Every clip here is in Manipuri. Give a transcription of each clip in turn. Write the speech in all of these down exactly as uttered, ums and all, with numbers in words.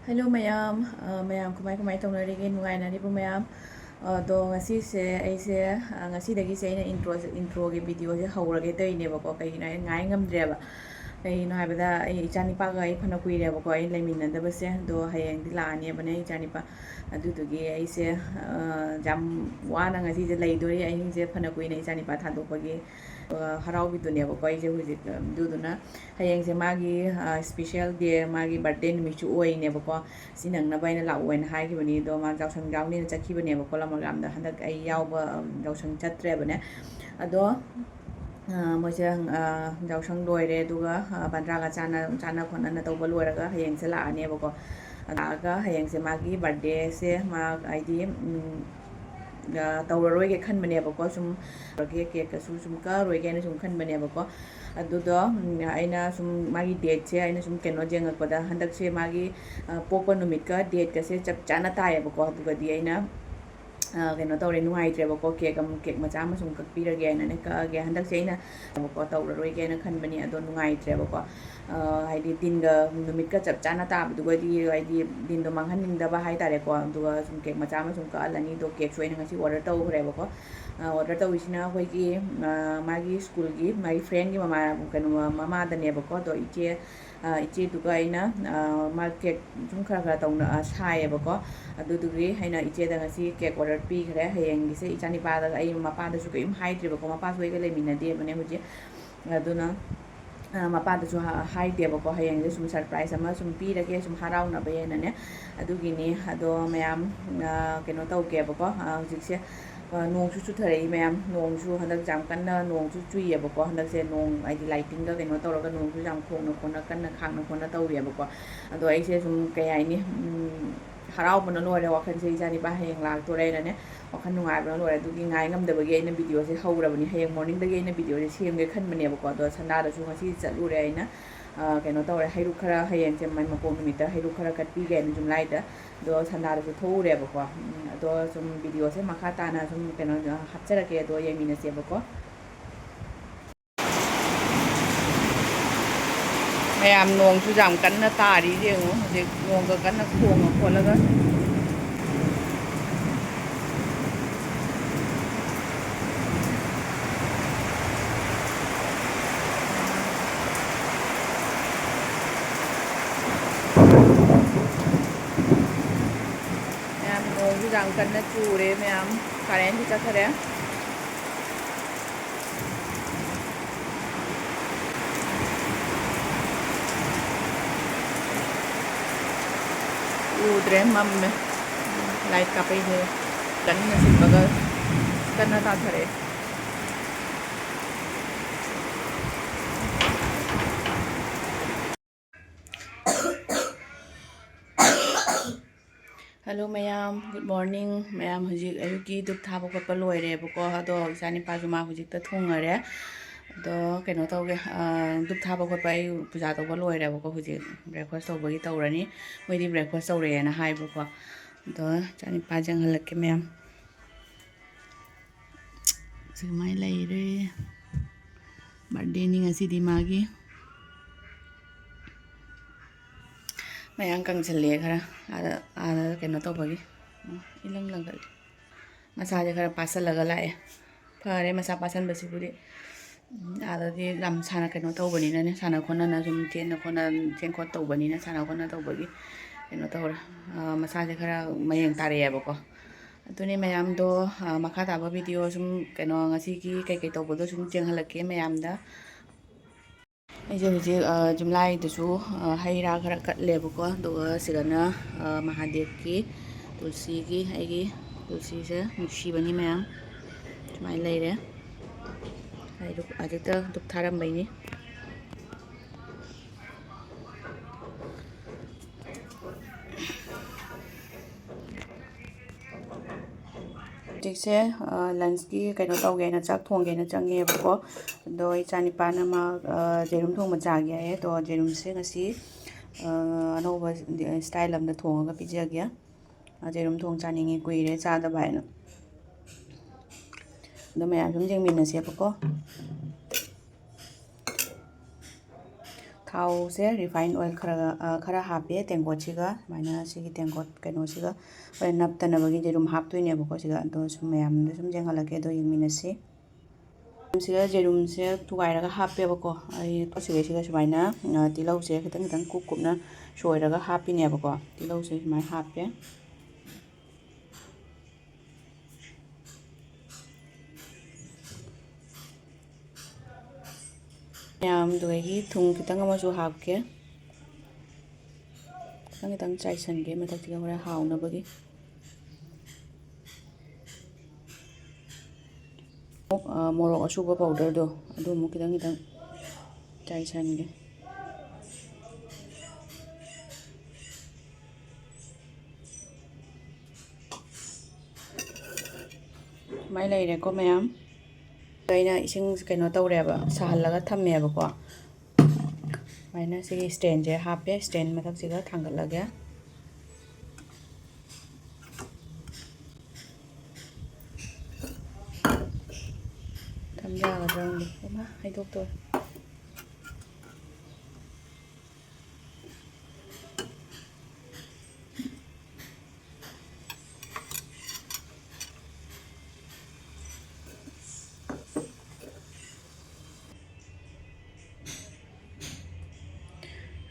Hello ꯃꯌꯥꯝ, ꯑ, ꯃꯌꯥꯝ ꯀꯃꯥꯏ ꯀꯃꯥꯏ ꯇꯧꯅꯔꯤꯒꯦ? ꯅꯨꯡꯉꯥꯏꯅꯔꯤꯕꯣ ꯃꯌꯥꯝ? ꯑꯗꯣ ꯉꯁꯤꯁꯦ ꯑꯩꯁꯦ, ꯑ, ꯉꯁꯤꯗꯒꯤꯁꯦ ꯑꯩꯅ intro, introꯒꯤ videoꯁꯦ ꯍꯧꯔꯒꯦ ꯇꯧꯔꯤꯅꯦꯕꯀꯣ꯫ ꯀꯩꯒꯤꯅꯣ ꯍꯥꯏꯗꯤ ꯉꯥꯏ ꯉꯝꯗ꯭ꯔꯦꯕ꯫ ꯀꯩꯒꯤꯅꯣ ꯍꯥꯏꯕꯗ ꯑꯩ ꯏꯆꯥꯅꯤꯄꯥꯒ ꯑꯩ ꯐꯅ ꯀꯨꯏꯔꯦꯕꯀꯣ ꯑꯩ ꯂꯩꯃꯤꯟꯅꯗꯕꯁꯦ꯫ ꯑꯗꯣ ꯍꯌꯦꯡꯗꯤ ꯂꯥꯛꯑꯅꯦꯕꯅꯦ ꯏꯆꯥꯅꯤꯄꯥ꯫ ꯑꯗꯨꯗꯨꯒꯤ ꯑꯩꯁꯦ, ꯑ, ꯌꯥꯝ ꯋꯥꯅ ꯉꯁꯤꯁꯦ ꯂꯩꯗꯣꯔꯤ꯫ ꯑꯍꯤꯡꯁꯦ ꯐꯅ ꯀꯨꯏꯅ ꯏꯆꯥꯅꯤꯄꯥ ꯊꯥꯗꯣꯛꯄꯒꯤ, ꯑ, ꯍꯔꯥꯎꯕꯤꯗꯨꯅꯦꯕꯀꯣ ꯑꯩꯁꯦ ꯍꯧꯖꯤꯛ꯫ ꯑꯗꯨꯗꯨꯅ ꯍꯌꯦꯡꯁꯦ ꯃꯥꯒꯤ, ꯑ, special day, ꯃꯥꯒꯤ birthday ꯅꯨꯃꯤꯠꯁꯨ ꯑꯣꯏꯅꯦꯕꯀꯣ꯫ ꯁꯤ ꯅꯪꯅꯕ ꯑꯩꯅ ꯂꯥꯛꯑꯣ ꯍꯥꯏꯅ ꯍꯥꯏꯈꯤꯕꯅꯤ꯫ ꯑꯗꯣ ꯃꯥ ꯌꯥꯎꯁꯪ ꯌꯥꯎꯅꯤꯅ ꯆꯠꯈꯤꯕꯅꯦꯕꯀꯣ ꯂꯃꯒ꯭ꯔꯥꯝꯗ꯫ ꯍꯟꯗꯛ ꯑꯩ ꯌꯥꯎꯕ, ꯑ, ꯌꯥꯎꯁꯪ ꯆꯠꯇ꯭ꯔꯦꯕꯅꯦ꯫ ꯑꯗꯣ, ꯑ, ꯃꯣꯏꯁꯦ, ꯑ, ꯌꯥꯎꯁꯪ ꯂꯣꯏꯔꯦ꯫ ꯑꯗꯨꯒ, ꯑ, ꯕꯟꯗ꯭ꯔꯥꯒ ꯆꯥꯅ, ꯆꯥꯅ ꯈꯣꯠꯅꯅ ꯇꯧꯕ ꯂꯣꯏꯔꯒ ꯍꯌꯦꯡꯁꯦ ꯂꯥꯛꯑꯅꯦꯕꯀꯣ꯫ ꯂꯥꯛꯑꯒ ꯍꯌꯦꯡꯁꯦ ꯃꯥꯒꯤ birthdayꯁꯦ ꯃꯥ ꯍꯥꯏꯗꯤ, ꯎꯝ, ꯑ, ꯇꯧꯔꯔꯣꯏꯒꯦ ꯈꯟꯕꯅꯦꯕꯀꯣ꯫ ꯁꯨꯝ ꯇꯧꯔꯒꯦ, cakeꯀꯁꯨ ꯁꯨꯝ ꯀꯛꯑꯔꯣꯏꯒꯦ ꯍꯥꯏꯅ ꯁꯨꯝ ꯈꯟꯕꯅꯦꯕꯀꯣ꯫ ꯑꯗꯨꯗꯣ, ꯎꯝ, ꯑꯩꯅ ꯁꯨꯝ ꯃꯥꯒꯤ dateꯁꯦ ꯑꯩꯅ ꯁꯨꯝ ꯀꯩꯅꯣ ꯌꯦꯡꯉꯛꯄꯗ ꯍꯟꯗꯛꯁꯦ ꯃꯥꯒꯤ, ꯑ, ꯄꯣꯛꯄ ꯅꯨꯃꯤꯠꯀ dateꯀꯁꯦ ꯆꯞ ꯆꯥꯅ ꯇꯥꯏꯌꯦꯕꯀꯣ꯫ ꯑꯗꯨꯒꯗꯤ ꯑꯩꯅ, ꯑ, ꯀꯩꯅꯣ ꯇꯧꯔꯦ, ꯅꯨꯡꯉꯥꯏꯇ꯭ꯔꯦꯕꯀꯣ꯫ Cake ꯑꯃ, cake ꯃꯆꯥ ꯑꯃ ꯁꯨꯝ ꯀꯛꯄꯤꯔꯒꯦ ꯍꯥꯏꯅꯅꯦ ꯀꯛꯑꯒꯦ꯫ ꯍꯟꯗꯛꯁꯦ ꯑꯩꯅ ꯑꯃꯨꯛꯀꯣ ꯇꯧꯔꯔꯣꯏꯒꯦꯅ ꯈꯟꯕꯅꯦ, ꯑꯗꯣ ꯅꯨꯡꯉꯥꯏꯇ꯭ꯔꯦꯕꯀꯣ꯫ ꯑ, ꯍꯥꯏꯗꯤ ꯗꯤꯟꯒ ꯅꯨꯃꯤꯠꯀ ꯆꯞ ꯆꯥꯅ ꯇꯥꯕꯗꯨꯒꯗꯤ ꯍꯥꯏꯗꯤ ꯗꯤꯟꯗꯣ ꯃꯥꯡꯍꯟꯅꯤꯡꯗꯕ ꯍꯥꯏꯇꯥꯔꯦꯀꯣ꯫ ꯑꯗꯨꯒ ꯁꯨꯝ cake ꯃꯆꯥ ꯑꯃ ꯁꯨꯝ ꯀꯛꯍꯜꯂꯅꯤ꯫ ꯑꯗꯣ cakeꯁꯨ ꯑꯩꯅ ꯉꯁꯤ order ꯇꯧꯈ꯭ꯔꯦꯕꯀꯣ꯫ ꯑ, order ꯇꯧꯔꯤꯁꯤꯅ ꯑꯩꯈꯣꯏꯒꯤ, ꯑ, ꯃꯥꯒꯤ schoolꯒꯤ ꯃꯥꯒꯤ friendꯀꯤ ꯃꯃꯥ-, ꯀꯩꯅꯣ, ꯃꯃꯥꯗꯅꯦꯕꯀꯣ꯫ ꯑꯗꯣ ꯏꯆꯦ, ꯑ, ꯏꯆꯦꯗꯨꯒ ꯑꯩꯅ, ꯑ, ꯃꯥ cake ꯁꯨꯝ ꯈꯔ ꯈꯔ ꯇꯧꯅ, ꯑ, ꯁꯥꯏꯌꯦꯕꯀꯣ꯫ ꯑꯗꯨꯗꯨꯒꯤ ꯑꯩꯅ ꯏꯆꯦꯗ ꯉꯁꯤ cake order ꯄꯤꯈ꯭ꯔꯦ꯫ ꯍꯌꯦꯡꯒꯤꯁꯦ ꯏꯆꯥꯅꯤꯄꯥꯗ ꯑꯩ ꯃꯄꯥꯗꯁꯨ ꯀꯔꯤꯝ ꯍꯥꯏꯗ꯭ꯔꯤꯕꯀꯣ꯫ ꯃꯄꯥꯁꯨ ꯑꯩꯒ ꯂꯩꯃꯤꯟꯅꯗꯦꯕꯅꯦ ꯍꯧꯖꯤꯛ꯫ ꯑꯗꯨꯅ, ꯑ, ꯃꯄꯥꯗꯁꯨ ꯍꯥ-, ꯍꯥꯏꯗꯦꯕꯀꯣ꯫ ꯍꯌꯦꯡꯁꯦ ꯁꯨꯝ surprise ꯑꯃ ꯁꯨꯝ ꯄꯤꯔꯒꯦ, ꯁꯨꯝ ꯍꯔꯥꯎꯅꯕ ꯍꯥꯏꯅꯅꯦ꯫ ꯑꯗꯨꯒꯤꯅꯤ꯫ ꯑꯗꯣ ꯃꯌꯥꯝ, ꯑ, ꯀꯩꯅꯣ ꯇꯧꯒꯦꯕꯀꯣ꯫ ꯑ, ꯍꯧꯖꯤꯛꯁꯦ, ꯑ, ꯅꯣꯡꯁꯨ ꯆꯨꯊꯔꯛꯏ ꯃꯌꯥꯝ꯫ ꯅꯣꯡꯁꯨ ꯍꯟꯗꯛ ꯌꯥꯝ ꯀꯟꯅ ꯅꯣꯡꯁꯨ ꯆꯨꯏꯌꯦꯕꯀꯣ꯫ ꯍꯟꯗꯛꯁꯦ ꯅꯣꯡ ꯍꯥꯏꯗꯤ ꯂꯥꯏꯇꯤꯟꯒ ꯀꯩꯅꯣ ꯇꯧꯔꯒ ꯅꯣꯡꯁꯨ ꯌꯥꯝ ꯈꯣꯡꯅ ꯈꯣꯡꯅ ꯀꯟꯅ ꯈꯥꯡꯅ ꯈꯣꯡꯅ ꯇꯧꯔꯤꯌꯦꯕꯀꯣ꯫ ꯑꯗꯣ ꯑꯩꯁꯦ ꯁꯨꯝ ꯀꯩ ꯍꯥꯏꯅꯤ, ꯎꯝ, ꯍꯔꯥꯎꯕꯅ ꯂꯣꯏꯔꯦ ꯋꯥꯈꯜꯁꯦ꯫ ꯏꯆꯥꯅꯤꯄꯥ ꯍꯌꯦꯡ ꯂꯥꯛꯇꯣꯔꯦꯅꯅꯦ ꯋꯥꯈꯜ ꯅꯨꯡꯉꯥꯏꯕꯅ ꯂꯣꯏꯔꯦ꯫ ꯑꯗꯨꯒꯤ ꯉꯥꯏ ꯉꯝꯗꯕꯒꯤ ꯑꯩꯅ videoꯁꯦ ꯍꯧꯔꯕꯅꯤ꯫ ꯍꯌꯦꯡ morningꯗꯒꯤ ꯑꯩꯅ videoꯁꯦ ꯁꯦꯝꯒꯦ ꯈꯟꯕꯅꯦꯕꯀꯣ꯫ ꯑꯗꯣ ꯁꯟꯗꯥꯗꯁꯨ ꯉꯁꯤ ꯆꯠꯂꯨꯔꯦ ꯑꯩꯅ꯫ ꯑ, ꯀꯩꯅꯣ ꯇꯧꯔꯦ, ꯍꯩꯔꯨꯛ ꯈꯔ, ꯍꯌꯦꯡꯁꯦ ꯃ-, ꯃꯄꯣꯛ ꯅꯨꯃꯤꯠꯇ ꯍꯩꯔꯨꯛ ꯈꯔ ꯀꯠꯄꯤꯒꯦꯅ ꯌꯨꯝꯂꯥꯏꯗ꯫ ꯑꯗꯣ ꯁꯟꯗꯥꯗꯁꯨ ꯊꯣꯛꯎꯔꯦꯕꯀꯣ꯫ ꯎꯝ, ꯑꯗꯣ ꯁꯨꯝ videoꯁꯦ ꯃꯈꯥ ꯇꯥꯅ ꯁꯨꯝ ꯀꯩꯅꯣ, ꯑ, ꯍꯥꯞꯆꯔꯛꯀꯦ꯫ ꯑꯗꯣ ꯌꯦꯡꯃꯤꯟꯅꯁꯦꯕꯀꯣ꯫ ꯃꯌꯥꯝ, ꯅꯣꯡꯁꯨ ꯌꯥꯝ ꯀꯟꯅ ꯇꯥꯔꯤ, ꯌꯦꯡꯉꯣ, ꯍꯧꯖꯤꯛ ꯅꯣꯡꯒ ꯀꯟꯅ ꯈꯣꯡꯉ ꯈꯣꯠꯂꯒ꯫ ꯃꯌꯥꯝ, ꯅꯣꯡꯁꯨ ꯌꯥꯝ ꯀꯟꯅ ꯆꯨꯔꯦ ꯃꯌꯥꯝ꯫ ꯀꯔꯦꯟꯁꯨ ꯆꯠꯈꯔꯦ꯫ ꯎꯗ꯭ꯔꯦ, ꯃꯝꯃꯦ꯫ ꯂꯥꯏꯠ ꯀꯥꯞꯄꯩꯁꯦ ꯀꯟꯅ ꯁꯤꯠꯄꯒ ꯀꯟꯅ ꯇꯥꯊꯔꯛꯑꯦ꯫ Hello ꯃꯌꯥꯝ, good morning꯫ ꯃꯌꯥꯝ, ꯍꯧꯖꯤꯛ ꯑꯌꯨꯛꯀꯤ ꯙꯨꯞ ꯊꯥꯕ ꯈꯣꯠꯄ ꯂꯣꯏꯔꯦꯕꯀꯣ꯫ ꯑꯗꯣ ꯏꯆꯥꯅꯤꯄꯥꯁꯨ ꯃꯥ ꯍꯧꯖꯤꯛꯇ ꯊꯣꯡꯉꯔꯦ꯫ ꯑꯗꯣ ꯀꯩꯅꯣ ꯇꯧꯒꯦ, ꯑ, ꯙꯨꯞ ꯊꯥꯕ ꯈꯣꯠꯄ ꯑꯩ ꯄꯨꯖꯥ ꯇꯧꯕ ꯂꯣꯏꯔꯦꯕꯀꯣ꯫ ꯍꯧꯖꯤꯛ breakfast ꯇꯧꯕꯒꯤ ꯇꯧꯔꯅꯤ꯫ ꯃꯣꯏꯗꯤ breakfast ꯇꯧꯔꯛꯑꯦꯅ ꯍꯥꯏꯕꯀꯣ꯫ ꯑꯗꯣ ꯏꯆꯥꯅꯤꯄꯥ ꯆꯪꯍꯜꯂꯛꯀꯦ ꯃꯌꯥꯝ꯫ ꯁꯨꯃꯥꯏꯅ ꯂꯩꯔꯦ꯫ Birthday ꯅꯤ ꯉꯁꯤꯗꯤ ꯃꯥꯒꯤ꯫ ꯃꯌꯥꯡ ꯀꯪꯁꯜꯂꯦ ꯈꯔ, ꯑꯥꯗ, ꯑꯥꯗ ꯀꯩꯅꯣ ꯇꯧꯕꯒꯤ꯫ ꯎꯝ, ꯏꯂꯪ ꯂꯪꯒꯜꯂꯦ꯫ ꯃꯁꯥꯁꯦ ꯈꯔ ꯄꯥꯁꯜꯂꯒ ꯂꯥꯛꯑꯦ꯫ ꯐꯔꯦ ꯃꯁꯥ ꯄꯥꯁꯟꯕꯁꯤꯕꯨꯗꯤ꯫ ꯎꯝ, ꯑꯥꯗꯗꯤ ꯌꯥꯝ ꯁꯥꯟꯅ ꯀꯩꯅꯣ ꯇꯧꯕꯅꯤꯅꯅꯦ, ꯁꯥꯟꯅ ꯈꯣꯠꯅꯅ ꯁꯨꯝ ꯆꯦꯟꯅ ꯈꯣꯠꯅ, ꯆꯦꯟ ꯈꯣꯠ ꯇꯧꯕꯅꯤꯅ, ꯁꯥꯟꯅ ꯈꯣꯠꯅ ꯇꯧꯕꯒꯤ ꯀꯩꯅꯣ ꯇꯧꯔꯦ꯫ ꯑ, ꯃꯁꯥꯁꯦ ꯈꯔ ꯃꯌꯦꯡ ꯇꯥꯔꯛꯑꯦꯕꯀꯣ꯫ ꯑꯗꯨꯅꯦ ꯃꯌꯥꯝꯗꯣ, ꯑ, ꯃꯈꯥ ꯇꯥꯕ video ꯁꯨꯝ ꯀꯩꯅꯣ ꯉꯁꯤꯒꯤ ꯀꯩꯀꯩ ꯇꯧꯕꯗꯣ ꯁꯨꯝ ꯌꯦꯡꯍꯜꯂꯛꯀꯦ ꯃꯌꯥꯝꯗ꯫ ꯑꯩꯁꯦ ꯍꯧꯖꯤꯛ, ꯑ, ꯌꯨꯝꯂꯥꯏꯗꯨꯁꯨ, ꯑ, ꯍꯩ ꯔꯥ ꯈꯔ ꯀꯠꯂꯦꯕꯀꯣ꯫ ꯑꯗꯨꯒ ꯁꯤꯗꯅ, ꯑ, ꯃꯍꯥꯗꯦꯕꯀꯤ ꯇꯨꯜꯁꯤꯒꯤ, ꯑꯩꯒꯤ ꯇꯨꯜꯁꯤꯁꯦ ꯅꯨꯡꯁꯤꯕꯅꯤ ꯃꯌꯥꯝ꯫ ꯁꯨꯃꯥꯏꯅ ꯂꯩꯔꯦ꯫ ꯑꯩ ꯙꯨꯞ-, ꯍꯧꯖꯤꯛꯇ ꯙꯨꯞ ꯊꯥꯔꯝꯕꯩꯅꯤ꯫ ꯍꯧꯖꯤꯛꯁꯦ, ꯑ, lunch ꯀꯤ ꯀꯩꯅꯣ ꯇꯧꯒꯦꯅ, ꯆꯥꯛ ꯊꯣꯡꯒꯦꯅ ꯆꯪꯉꯦꯕꯀꯣ꯫ ꯑꯗꯣ ꯏꯆꯥꯅꯤꯄꯥꯅ ꯃꯥ, ꯑ, ꯌꯦꯔꯨꯝ ꯊꯣꯡꯕ ꯆꯥꯒꯦ ꯍꯥꯏꯌꯦ꯫ ꯑꯗꯣ ꯌꯦꯔꯨꯝꯁꯦ ꯉꯁꯤ, ꯑ, ꯑꯅꯧꯕ style ꯑꯃꯗ ꯊꯣꯡꯉꯒ ꯄꯤꯖꯒꯦ꯫ ꯑ, ꯌꯦꯔꯨꯝ ꯊꯣꯡ ꯆꯥꯅꯤꯡꯉꯤ, ꯀꯨꯏꯔꯦ ꯆꯥꯗꯕ ꯍꯥꯏꯅ꯫ ꯑꯗꯣ ꯃꯌꯥꯝ ꯁꯨꯝ ꯌꯦꯡꯃꯤꯟꯅꯁꯦꯕꯀꯣ꯫ ꯊꯥꯎꯁꯦ refined oil ꯈꯔꯒ, ꯑ, ꯈꯔ ꯍꯥꯞꯄꯦ ꯇꯦꯡꯀꯣꯠꯁꯤꯒ, ꯁꯨꯃꯥꯏꯅ ꯁꯤꯒꯤ ꯇꯦꯡꯀꯣꯠ ꯀꯩꯅꯣꯁꯤꯒ ꯍꯣꯔꯦꯟ ꯅꯞꯇꯅꯕꯒꯤ ꯌꯦꯔꯨꯝ ꯍꯥꯞꯇꯣꯏꯅꯦꯕꯀꯣ ꯁꯤꯒ꯫ ꯑꯗꯣ ꯁꯨꯝ ꯃꯌꯥꯝꯗ ꯁꯨꯝ ꯌꯦꯡꯍꯜꯂꯛꯀꯦ, ꯑꯗꯣ ꯌꯦꯡꯃꯤꯟꯅꯁꯤ꯫ ꯁꯤꯒ ꯌꯦꯔꯨꯝꯁꯦ ꯊꯨꯒꯥꯏꯔꯒ ꯍꯥꯞꯄꯦꯕꯀꯣ꯫ ꯑꯩ ꯁꯤꯒꯩꯁꯤꯒ ꯁꯨꯃꯥꯏꯅ, ꯑ, ꯇꯤꯜꯍꯧꯁꯦ ꯈꯤꯇꯪ ꯈꯤꯇꯪ ꯀꯨꯞ ꯀꯨꯞꯅ ꯁꯣꯏꯔꯒ ꯍꯥꯞꯄꯤꯅꯦꯕꯀꯣ꯫ ꯇꯤꯜꯍꯧꯁꯦ ꯁꯨꯃꯥꯏꯅ ꯍꯥꯞꯄꯦ꯫ ꯃꯌꯥꯝꯗꯨꯗꯒꯤ ꯊꯨꯝ ꯈꯤꯇꯪ ꯑꯃꯁꯨ ꯍꯥꯞꯀꯦ꯫ ꯈꯤꯇꯪ ꯈꯤꯇꯪ ꯆꯥꯏꯁꯟꯒꯦ ꯃꯊꯛꯁꯤꯗ ꯍꯣꯔꯦꯟ ꯍꯥꯎꯅꯕꯒꯤ꯫ ꯑꯃꯨꯛ, ꯑ, ꯃꯣꯔꯣꯛ ꯑꯁꯨꯕ powderꯗꯣ ꯑꯗꯨ ꯑꯃꯨꯛ ꯈꯤꯇꯪ ꯈꯤꯇꯪ ꯆꯥꯏꯁꯟꯒꯦ꯫ ꯁꯨꯃꯥꯏꯅ ꯂꯩꯔꯦꯀꯣ ꯃꯌꯥꯝ꯫ ꯑꯗꯣ ꯑꯩꯅ ꯏꯁꯤꯡ ꯀꯩꯅꯣ ꯇꯧꯔꯦꯕ, ꯁꯥꯍꯜꯂꯒ ꯊꯝꯃꯦꯕꯀꯣ꯫ ꯁꯨꯃꯥꯏꯅ ꯁꯤꯒꯤ standꯁꯦ ꯍꯥꯞꯄꯦ꯫ Stand ꯃꯊꯛꯁꯤꯒ ꯊꯥꯡꯒꯠꯂꯒꯦ꯫ ꯊꯝ ꯌꯥꯒꯗ꯭ꯔꯥ ꯈꯪꯗꯦ꯫ ꯏꯃꯥ, ꯍꯩꯗꯣꯛꯇꯣꯔꯦ꯫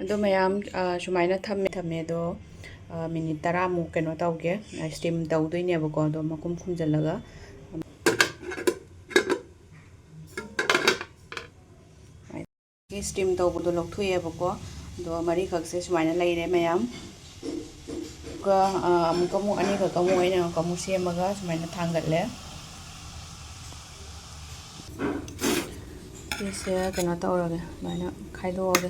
ꯑꯗꯣ ꯃꯌꯥꯝ, ꯑ, ꯁꯨꯃꯥꯏꯅ ꯊꯝꯃꯦ, ꯊꯝꯃꯦ꯫ ꯑꯗꯣ, ꯑ, minute ꯇꯔꯥꯃꯨꯛ ꯀꯩꯅꯣ ꯇꯧꯒꯦ, steam ꯇꯧꯗꯣꯏꯅꯦꯕꯀꯣ꯫ ꯑꯗꯣ ꯃꯈꯨꯝ ꯈꯨꯝꯖꯤꯜꯂꯒ steam ꯇꯧꯕꯗꯣ ꯂꯧꯊꯣꯛꯑꯦꯕꯀꯣ꯫ ꯑꯗꯣ ꯃꯔꯤꯈꯛꯁꯦ ꯁꯨꯃꯥꯏꯅ ꯂꯩꯔꯦ ꯃꯌꯥꯝ꯫ ꯑꯗꯨꯒ, ꯑ, ꯑꯃꯨꯛꯀ ꯑꯃꯨꯛ ꯑꯅꯤꯈꯛ ꯑꯃꯨꯛ ꯑꯩꯅ ꯑꯃꯨꯛꯀ ꯑꯃꯨꯛ ꯁꯦꯝꯃꯒ ꯁꯨꯃꯥꯏꯅ ꯊꯥꯡꯒꯠꯂꯦ꯫ ꯁꯤꯁꯦ ꯀꯩꯅꯣ ꯇꯧꯔꯒꯦ, ꯑꯗꯨꯃꯥꯏꯅ ꯈꯥꯏꯗꯣꯛꯑꯒꯦ꯫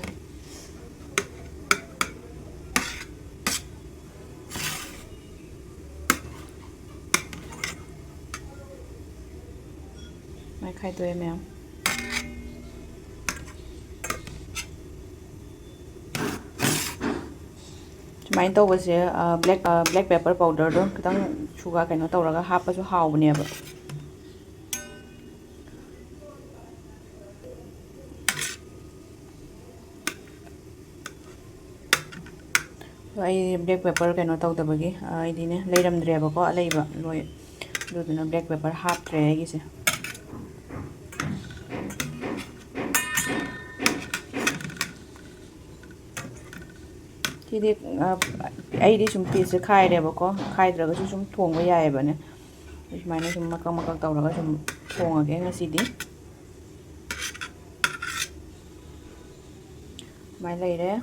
ꯁꯨꯃꯥꯏꯅ ꯈꯥꯏꯗꯣꯛꯑꯦ ꯃꯌꯥꯝ꯫ ꯁꯨꯃꯥꯏꯅ ꯇꯧꯕꯁꯦ, ꯑ, black, ꯑ, black pepper powderꯗꯣ ꯈꯤꯇꯪ sugar ꯀꯩꯅꯣ ꯇꯧꯔꯒ ꯍꯥꯞꯄꯁꯨ ꯍꯥꯎꯕꯅꯦꯕ꯫ ꯑꯩ black pepper ꯀꯩꯅꯣ ꯇꯧꯗꯕꯒꯤ, ꯑ, ꯑꯩꯗꯤꯅꯦ ꯂꯩꯔꯝꯗ꯭ꯔꯦꯕꯀꯣ, ꯑꯂꯩꯕ ꯂꯣꯏ꯫ ꯑꯗꯨꯗꯨꯅ black pepper ꯍꯥꯞꯇ꯭ꯔꯦ ꯑꯩꯒꯤꯁꯦ꯫ ꯁꯤꯗꯤ, ꯑ, ꯑꯩꯗꯤ ꯁꯨꯝ pieceꯁꯦ ꯈꯥꯏꯔꯦꯕꯀꯣ, ꯈꯥꯏꯗ꯭ꯔꯒꯁꯨ ꯁꯨꯝ ꯊꯣꯡꯕ ꯌꯥꯏꯑꯕꯅꯦ꯫ ꯁꯨꯃꯥꯏꯅ ꯁꯨꯝ ꯃꯀꯛ ꯃꯀꯛ ꯇꯧꯔꯒ ꯁꯨꯝ ꯊꯣꯡꯉꯒꯦ ꯉꯁꯤꯗꯤ꯫ ꯁꯨꯃꯥꯏꯅ ꯂꯩꯔꯦ꯫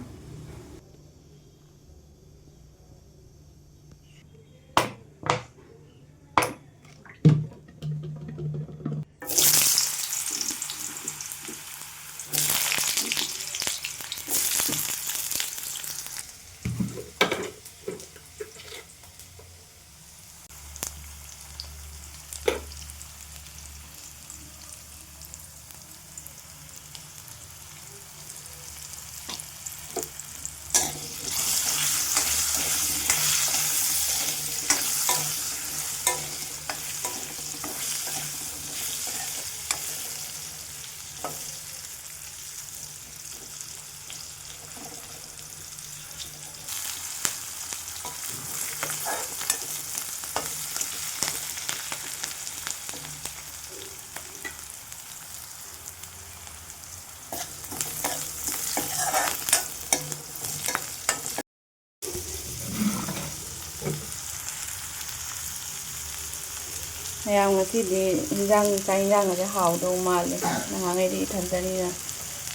ꯃꯌꯥꯝ, ꯉꯁꯤꯗꯤ ꯏꯟꯖꯥꯡ, ꯆꯥꯛ ꯏꯟꯖꯥꯡꯒꯁꯦ ꯍꯥꯎꯗꯧ ꯃꯥꯜꯂꯦ꯫ ꯅꯍꯥꯟꯈꯩꯗꯤ ꯏꯊꯟꯇꯅꯤꯅ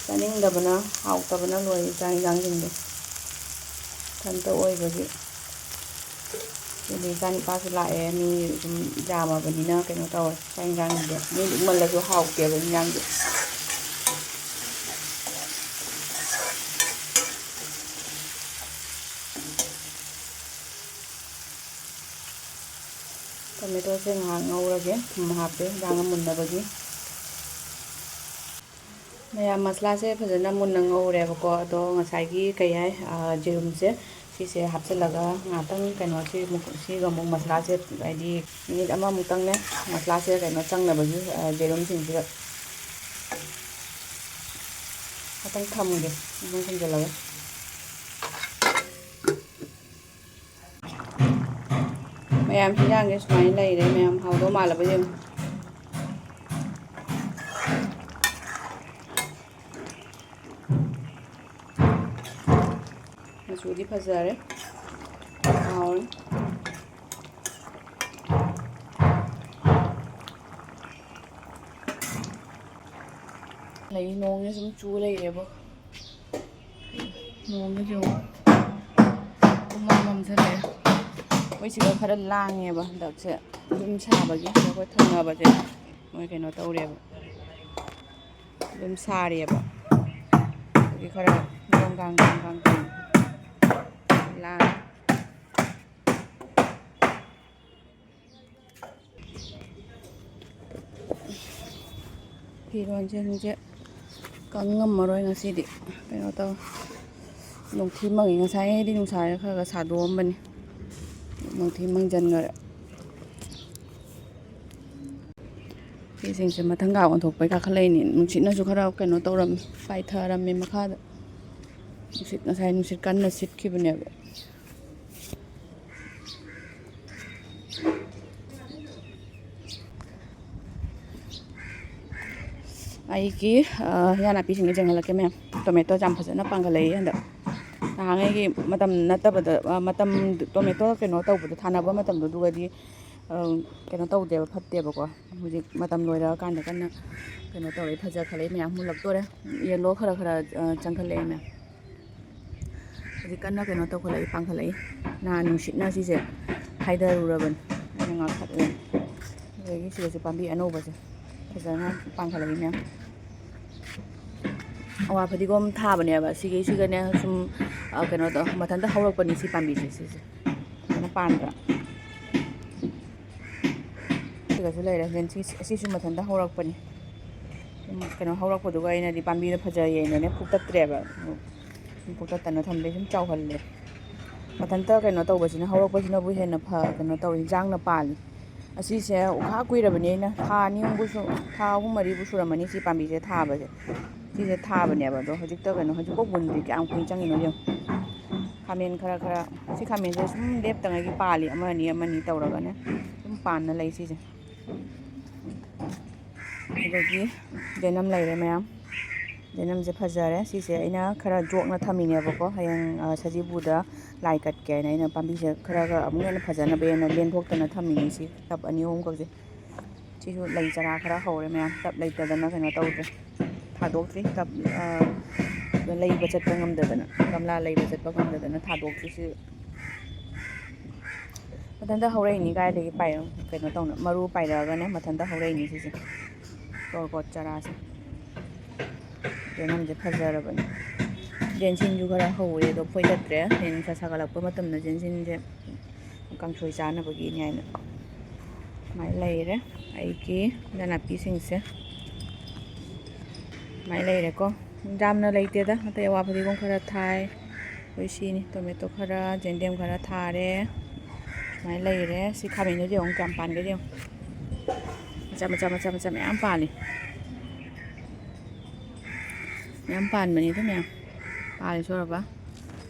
ꯆꯥꯅꯤꯡꯗꯕꯅ, ꯍꯥꯎꯇꯕꯅ ꯂꯣꯏꯔꯦ ꯆꯥꯛ ꯏꯟꯖꯥꯡꯁꯤꯡꯗꯣ꯫ ꯏꯊꯟꯇ ꯑꯣꯏꯕꯒꯤ꯫ ꯑꯗꯨꯗꯤ ꯏꯆꯥꯅꯤꯄꯥꯁꯨ ꯂꯥꯛꯑꯦ, ꯃꯤ ꯁꯨꯝ ꯌꯥꯝꯃꯕꯅꯤꯅ ꯀꯩꯅꯣ ꯇꯧꯋꯦ, ꯆꯥꯛ ꯏꯟꯖꯥꯡꯁꯦ ꯃꯤ ꯂꯤꯛꯃꯜꯂꯁꯨ ꯍꯥꯎꯇꯦꯕ ꯏꯟꯖꯥꯡꯁꯦ꯫ ꯇꯣꯃꯦꯇꯣꯁꯦ ꯉꯥꯏꯍꯥꯛ ꯉꯧꯔꯒꯦ, ꯊꯨꯝ ꯍꯥꯞꯄꯦ ꯏꯟꯖꯥꯡ ꯃꯨꯟꯅꯕꯒꯤ꯫ ꯃꯌꯥꯝ, ꯃꯁꯂꯥꯁꯦ ꯐꯖꯅ ꯃꯨꯟꯅ ꯉꯧꯔꯦꯕꯀꯣ꯫ ꯑꯗꯣ ꯉꯁꯥꯏꯒꯤ ꯀꯩ ꯍꯥꯏ, ꯑ, ꯌꯦꯔꯨꯝꯁꯦ ꯁꯤꯁꯦ ꯍꯥꯞꯆꯤꯜꯂꯒ ꯉꯥꯛꯇꯪ ꯀꯩꯅꯣꯁꯤ ꯑꯃꯨꯛ, ꯁꯤꯒ ꯑꯃꯨꯛ ꯃꯁꯂꯥꯁꯦ ꯍꯥꯏꯗꯤ ꯃꯤꯅꯤꯠ ꯑꯃꯃꯨꯛꯇꯪꯅꯦ ꯃꯁꯂꯥꯁꯦ ꯀꯩꯅꯣ ꯆꯪꯅꯕꯒꯤ, ꯑ, ꯌꯦꯔꯨꯝꯁꯤꯡꯁꯤꯗ ꯉꯥꯛꯇꯪ ꯊꯝꯒꯦ, ꯉꯥꯛꯇꯪ ꯊꯝꯖꯤꯜꯂꯒ꯫ ꯃꯌꯥꯝ ꯍꯤꯟꯖꯥꯡꯁꯦ ꯁꯨꯃꯥꯏꯅ ꯂꯩꯔꯦ꯫ ꯃꯌꯥꯝ ꯍꯥꯎꯗꯧ ꯃꯥꯜꯂꯕ ꯌꯦꯡꯉꯨ꯫ ꯃꯆꯨꯗꯤ ꯐꯖꯔꯦ꯫ ꯍꯥꯎꯔꯦ꯫ ꯂꯩ, ꯅꯣꯡꯁꯦ ꯁꯨꯝ ꯆꯨ ꯂꯩꯔꯦꯕꯣ꯫ ꯅꯣꯡꯁꯦ ꯌꯦꯡꯉꯣ꯫ ꯄꯨꯡꯃꯝ ꯃꯝꯁꯜꯂꯛꯑꯦ꯫ ꯑꯩꯈꯣꯏ ꯁꯤꯗ ꯈꯔ ꯂꯥꯡꯉꯦꯕ ꯍꯟꯗꯛꯁꯦ꯫ ꯌꯨꯝ ꯁꯥꯕꯒꯤ ꯑꯩꯈꯣꯏ ꯊꯪꯅꯕꯁꯦ ꯃꯣꯏ ꯀꯩꯅꯣ ꯇꯧꯔꯦꯕ꯫ ꯌꯨꯝ ꯁꯥꯔꯤꯑꯕ꯫ ꯑꯗꯨꯒꯤ ꯈꯔ ꯒ꯭ꯔꯣꯡ ꯒ꯭ꯔꯥꯡ ꯒ꯭ꯔꯣꯡ ꯒ꯭ꯔꯥꯡ ꯇꯧꯔꯤ꯫ ꯂꯥꯡꯉꯦ꯫ ꯐꯤꯔꯣꯟꯁꯤꯡꯁꯦ ꯀꯪ ꯉꯝꯃꯔꯣꯏ ꯉꯁꯤꯗꯤ꯫ ꯀꯩꯅꯣ ꯇꯧ, ꯅꯨꯡꯊꯤ ꯃꯪꯉꯤ꯫ ꯉꯁꯥꯏꯉꯩꯗꯤ ꯅꯨꯡꯁꯥꯁꯦ ꯈꯔ ꯈꯔ ꯁꯥꯗꯣꯛꯑꯝꯕꯅꯤ꯫ ꯅꯨꯡꯊꯤ ꯃꯪꯁꯤꯟꯈꯔꯦ꯫ ꯐꯤꯁꯤꯡꯁꯦ ꯃꯊꯪꯒꯥ ꯑꯣꯟꯊꯣꯛꯄꯩ ꯀꯥꯈꯠꯂꯛꯏꯅꯤ꯫ ꯅꯨꯡꯁꯤꯠꯅꯁꯨ ꯈꯔ ꯀꯩꯅꯣ ꯇꯧꯔꯝꯃꯤ, ꯄꯥꯏꯊꯔꯝꯃꯤ ꯃꯈꯥꯗ꯫ ꯅꯨꯡꯁꯤꯠ, ꯉꯁꯥꯏ ꯅꯨꯡꯁꯤꯠ ꯀꯟꯅ ꯁꯤꯠꯈꯤꯕꯅꯦꯕ꯫ ꯑꯩꯒꯤ, ꯑ, ꯍꯤꯟꯖꯥꯡ ꯅꯥꯄꯤꯁꯤꯡꯁꯦ ꯌꯦꯡꯍꯜꯂꯛꯀꯦ ꯃꯌꯥꯝ꯫ ꯇꯣꯃꯦꯇꯣꯁꯦ ꯌꯥꯝ ꯐꯖꯅ ꯄꯥꯟꯒꯠꯂꯛꯏ ꯍꯟꯗꯛ꯫ ꯅꯍꯥꯟꯉꯩꯒꯤ ꯃꯇꯝ ꯅꯠꯇꯕꯗ, ꯑ, ꯃꯇꯝ, ꯇꯣꯃꯦꯇꯣ ꯀꯩꯅꯣ ꯇꯧꯕꯗꯣ, ꯊꯥꯅꯕ ꯃꯇꯝꯗꯣ, ꯑꯗꯨꯒꯗꯤ, ꯑ, ꯀꯩꯅꯣ ꯇꯧꯗꯦꯕ, ꯐꯠꯇꯦꯕꯀꯣ꯫ ꯍꯧꯖꯤꯛ ꯃꯇꯝ ꯂꯣꯏꯔꯛꯑꯀꯥꯟꯗ ꯀꯟꯅ ꯀꯩꯅꯣ ꯇꯧꯔꯛꯏ, ꯐꯖꯈꯠꯂꯛꯏ ꯃꯌꯥꯝ, ꯃꯨꯜꯂꯛꯇꯣꯔꯦ꯫ ꯌꯦꯜꯂꯣ ꯈꯔ ꯈꯔ, ꯑ, ꯆꯪꯈꯠꯂꯛꯑꯦ ꯃꯌꯥꯝ꯫ ꯍꯧꯖꯤꯛ ꯀꯟꯅ ꯀꯩꯅꯣ ꯇꯧꯈꯠꯂꯛꯏ, ꯄꯥꯡꯈꯠꯂꯛꯏ꯫ ꯅꯍꯥꯟ ꯅꯨꯡꯁꯤꯠꯅ ꯁꯤꯁꯦ ꯍꯥꯏꯗꯔꯨꯔꯕꯅꯤ, ꯑꯩꯅ ꯉꯥꯛꯊꯠꯂꯦ꯫ ꯑꯗꯒꯤ ꯁꯤꯗꯁꯨ ꯄꯥꯝꯕꯤ ꯑꯅꯧꯕꯁꯦ ꯐꯖꯅ ꯄꯥꯡꯈꯠꯂꯛꯏ ꯃꯌꯥꯝ꯫ ꯑꯋꯥ ꯐꯗꯤꯒꯣꯝ ꯊꯥꯕꯅꯦꯕ ꯁꯤꯒꯤꯁꯤꯒꯅꯦ ꯁꯨꯝ, ꯑ, ꯀꯩꯅꯣ ꯇꯧ, ꯃꯊꯟꯇ ꯍꯧꯔꯛꯄꯅꯤ ꯁꯤ ꯄꯥꯝꯕꯤꯁꯦ, ꯁꯤꯁꯦ ꯐꯖꯅ ꯄꯥꯟꯗ꯭ꯔꯥ? ꯁꯤꯒꯁꯨ ꯂꯩꯔꯦ꯫ ꯍꯣꯔꯦꯟ ꯁꯤ, ꯑꯁꯤꯁꯨ ꯃꯊꯟꯇ ꯍꯧꯔꯛꯄꯅꯤ꯫ ꯁꯨꯝ ꯀꯩꯅꯣ ꯍꯧꯔꯛꯄꯗꯨꯒ ꯑꯩꯅꯗꯤ ꯄꯥꯝꯕꯤꯗꯣ ꯐꯖꯩꯌꯦꯅꯅꯦ ꯐꯨꯛꯇꯠꯇ꯭ꯔꯦꯕ꯫ ꯁꯨꯝ ꯐꯨꯛꯇꯠꯇꯅ ꯊꯝꯕꯩ ꯁꯨꯝ ꯆꯥꯎꯍꯜꯂꯦ꯫ ꯃꯊꯟꯇ ꯀꯩꯅꯣ ꯇꯧꯕꯁꯤꯅ, ꯍꯧꯔꯛꯄꯁꯤꯅꯕꯨ ꯍꯦꯟꯅ ꯐ-, ꯀꯩꯅꯣ ꯇꯧꯏ, ꯌꯥꯡꯅ ꯄꯥꯜꯂꯤ꯫ ꯑꯁꯤꯁꯦ ꯎꯈꯥ ꯀꯨꯏꯔꯕꯅꯤ, ꯑꯩꯅ ꯊꯥ ꯑꯅꯤ ꯑꯍꯨꯝꯕꯨ ꯁꯨ-, ꯊꯥ ꯑꯍꯨꯝ ꯃꯔꯤꯕꯨ ꯁꯨꯔꯝꯃꯅꯤ ꯁꯤ ꯄꯥꯝꯕꯤꯁꯦ ꯊꯥꯕꯁꯦ꯫ ꯁꯤꯁꯦ ꯊꯥꯕꯅꯦꯕ, ꯑꯗꯣ ꯍꯧꯖꯤꯛꯇ ꯀꯩꯅꯣ, ꯍꯧꯖꯤꯛꯐꯥꯎ ꯃꯨꯟꯗ꯭ꯔꯤ꯫ ꯀꯌꯥꯝ ꯀꯨꯏꯅ ꯆꯪꯉꯤꯅꯣ ꯌꯦꯡꯉꯨ꯫ ꯈꯥꯃꯦꯟ ꯈꯔ ꯈꯔ, ꯁꯤ ꯈꯥꯃꯦꯟꯁꯦ ꯁꯨꯝ ꯂꯦꯞꯇꯉꯩꯒꯤ ꯄꯥꯜꯂꯤ, ꯑꯃꯅꯤ ꯑꯃꯅꯤ ꯇꯧꯔꯒꯅꯦ ꯁꯨꯝ ꯄꯥꯟꯅ ꯂꯩ ꯁꯤꯁꯦ꯫ ꯑꯗꯒꯤ ꯌꯦꯅꯝ ꯂꯩꯔꯦ ꯃꯌꯥꯝ꯫ ꯌꯦꯅꯝꯁꯦ ꯐꯖꯔꯦ꯫ ꯁꯤꯁꯦ ꯑꯩꯅ ꯈꯔ ꯖꯣꯛꯅ ꯊꯝꯃꯤꯅꯦꯕꯀꯣ, ꯍꯌꯦꯡ, ꯑ, ꯁꯖꯤꯕꯨꯗ ꯂꯥꯏ ꯀꯠꯀꯦ ꯍꯥꯏꯅ ꯑꯩꯅ ꯄꯥꯝꯕꯤꯁꯦ ꯈꯔꯒ ꯑꯃꯨꯛ ꯍꯦꯟꯅ ꯐꯖꯅꯕ ꯍꯦꯟꯅ ꯂꯦꯟꯊꯣꯛꯇꯅ ꯊꯝꯃꯤꯅꯤ꯫ ꯁꯤ ꯇꯞ ꯑꯅꯤ ꯑꯍꯨꯝꯈꯛꯁꯦ꯫ ꯁꯤꯁꯨ ꯂꯩ ꯆꯔꯥ ꯈꯔ ꯍꯧꯔꯦ ꯃꯌꯥꯝ, ꯇꯞ ꯂꯩꯇꯗꯅ ꯀꯩꯅꯣ ꯇꯧꯗ꯭ꯔꯦ, ꯊꯥꯗꯣꯛꯇ꯭ꯔꯤ꯫ ꯇꯞ, ꯑ, ꯂꯩꯕ ꯆꯠꯄ ꯉꯝꯗꯗꯅ, ꯒꯝꯂꯥ ꯂꯩꯕ ꯆꯠꯄ ꯉꯝꯗꯗꯅ ꯊꯥꯗꯣꯛꯇ꯭ꯔꯤ꯫ ꯁꯤ ꯃꯊꯟꯇ ꯍꯧꯔꯛꯏꯅꯤ, ꯀꯥꯏꯗꯒꯤ ꯄꯥꯏ-, ꯀꯩꯅꯣ ꯇꯧꯅ ꯃꯔꯨ ꯄꯥꯏꯔꯛꯑꯒꯅꯦ ꯃꯊꯟꯇ ꯍꯧꯔꯛꯏꯅꯤ ꯁꯤꯁꯦ, ꯇꯣꯔꯕꯣꯠ ꯆꯔꯥꯁꯦ꯫ ꯌꯦꯅꯝꯁꯦ ꯐꯖꯔꯕꯅꯤ꯫ ꯖꯦꯟꯁꯤꯟꯁꯨ ꯈꯔ ꯍꯧꯔꯦ, ꯑꯗꯣ ꯐꯣꯏꯗꯠꯇ꯭ꯔꯦ꯫ ꯍꯌꯦꯡ ꯅꯨꯡꯁꯥ ꯁꯥꯒꯠꯂꯛꯄ ꯃꯇꯝꯗ ꯖꯦꯟꯁꯤꯟꯁꯦ ꯀꯥꯡꯁꯣꯏ ꯆꯥꯅꯕꯒꯤꯅꯤ ꯍꯥꯏꯅ꯫ ꯁꯨꯃꯥꯏꯅ ꯂꯩꯔꯦ ꯑꯩꯒꯤ ꯏꯟꯖꯥꯡ ꯅꯥꯄꯤꯁꯤꯡꯁꯦ꯫ ꯁꯨꯃꯥꯏꯅ ꯂꯩꯔꯦꯀꯣ꯫ ꯌꯥꯝꯅ ꯂꯩꯇꯦꯗ, ꯑꯇꯩ ꯑꯋꯥ ꯐꯗꯤꯒꯣꯝ ꯈꯔ ꯊꯥꯏ꯫ ꯑꯩꯈꯣꯏ ꯁꯤꯅꯤ, ꯇꯣꯃꯦꯇꯣ ꯈꯔ, ꯌꯦꯟꯗꯦꯝ ꯈꯔ ꯊꯥꯔꯦ꯫ ꯁꯨꯃꯥꯏꯅ ꯂꯩꯔꯦ꯫ ꯁꯤ ꯈꯥꯃꯦꯟꯗꯨꯗꯤ ꯌꯦꯡꯉꯨ ꯀꯌꯥꯝ ꯄꯥꯟꯒꯦ ꯌꯦꯡꯉꯨ꯫ ꯃꯆꯥ, ꯃꯆꯥ, ꯃꯆꯥ, ꯃꯆꯥ ꯃꯌꯥꯝ ꯄꯥꯜꯂꯤ꯫ ꯃꯌꯥꯝ ꯄꯥꯟꯕꯅꯤꯗ ꯃꯌꯥꯝ꯫ ꯄꯥꯜꯂꯤ ꯁꯣꯔꯕ꯫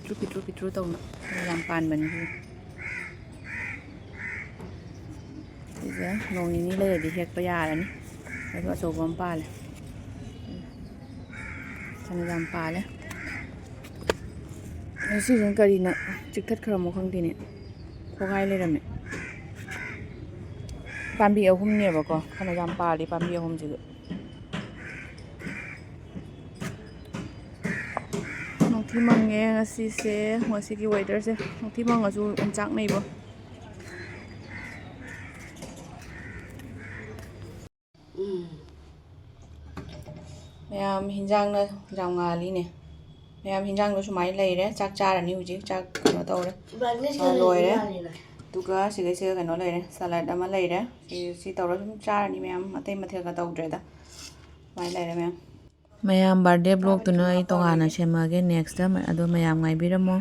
ꯄꯤꯇ꯭ꯔꯨ, ꯄꯤꯇ꯭ꯔꯨ, ꯄꯤꯇ꯭ꯔꯨ ꯇꯧꯅ꯫ ꯌꯥꯝ ꯄꯥꯟꯕꯅꯤ ꯁꯤꯗꯤ꯫ ꯁꯤꯁꯦ ꯅꯣꯡ ꯅꯤꯅꯤ ꯂꯩꯔꯗꯤ ꯍꯦꯛꯄ ꯌꯥꯔꯅꯤ꯫ ꯑꯗꯨ ꯑꯆꯧꯕ ꯑꯃ ꯄꯥꯜꯂꯦ꯫ ꯐꯅ ꯌꯥꯝ ꯄꯥꯜꯂꯦ꯫ ꯁꯤꯁꯤꯅ ꯀꯔꯤꯅ ꯆꯤꯛꯊꯠꯈ꯭ꯔꯃꯣ ꯈꯪꯗꯦꯅꯦ꯫ ꯈꯣꯡꯒꯥꯏ ꯂꯩꯔꯝꯃꯦ꯫ ꯄꯥꯝꯕꯤ ꯑꯍꯨꯝꯅꯦꯕꯀꯣ꯫ ꯐꯅ ꯌꯥꯝ ꯄꯥꯜꯂꯤ ꯄꯥꯝꯕꯤ ꯑꯍꯨꯝꯁꯤꯗ꯫ ꯅꯨꯡꯊꯤ ꯃꯪꯉꯦ ꯉꯁꯤꯁꯦ꯫ ꯉꯁꯤꯒꯤ ꯋꯦꯗꯔꯁꯦ ꯅꯨꯡꯊꯤ ꯃꯪꯉꯁꯨ ꯑꯣꯝꯆꯥꯛꯅꯩꯕꯣ꯫ ꯃꯌꯥꯝ, ꯍꯤꯟꯖꯥꯡꯅ ꯌꯥꯝ ꯉꯥꯜꯂꯤꯅꯦ꯫ ꯃꯌꯥꯝ, ꯍꯤꯟꯖꯥꯡꯗꯣ ꯁꯨꯃꯥꯏꯅ ꯂꯩꯔꯦ꯫ ꯆꯥꯛ ꯆꯥꯔꯅꯤ ꯍꯧꯖꯤꯛ꯫ ꯆꯥꯛ ꯀꯩꯅꯣ ꯇꯧꯔꯦ꯫ ꯏꯕꯥꯅꯤ ꯑ, ꯂꯣꯏꯔꯦ꯫ ꯉꯥꯜꯂꯤꯅ꯫ ꯑꯗꯨꯒ ꯁꯤꯗꯩꯁꯤꯗ ꯀꯩꯅꯣ ꯂꯩꯔꯦ, ꯁꯂꯥꯗ ꯑꯃ ꯂꯩꯔꯦ꯫ ꯁꯤ, ꯁꯤ ꯇꯧꯔ ꯁꯨꯝ ꯆꯥꯔꯅꯤ ꯃꯌꯥꯝ꯫ ꯑꯇꯩ ꯃꯊꯦꯜꯒ ꯇꯧꯗ꯭ꯔꯦꯗ꯫ ꯁꯨꯃꯥꯏꯅ ꯂꯩꯔꯦ ꯃꯌꯥꯝ꯫ ꯃꯌꯥꯝ, ꯕꯥꯔꯗꯦ ꯕ꯭ꯂꯣꯛꯇꯨꯅ ꯑꯩ ꯇꯣꯉꯥꯟꯅ ꯁꯦꯝꯃꯛꯑꯒꯦ ꯅꯦꯛꯁꯇ꯫ ꯑꯗꯣ ꯃꯌꯥꯝ ꯉꯥꯏꯕꯤꯔꯝꯃꯣ꯫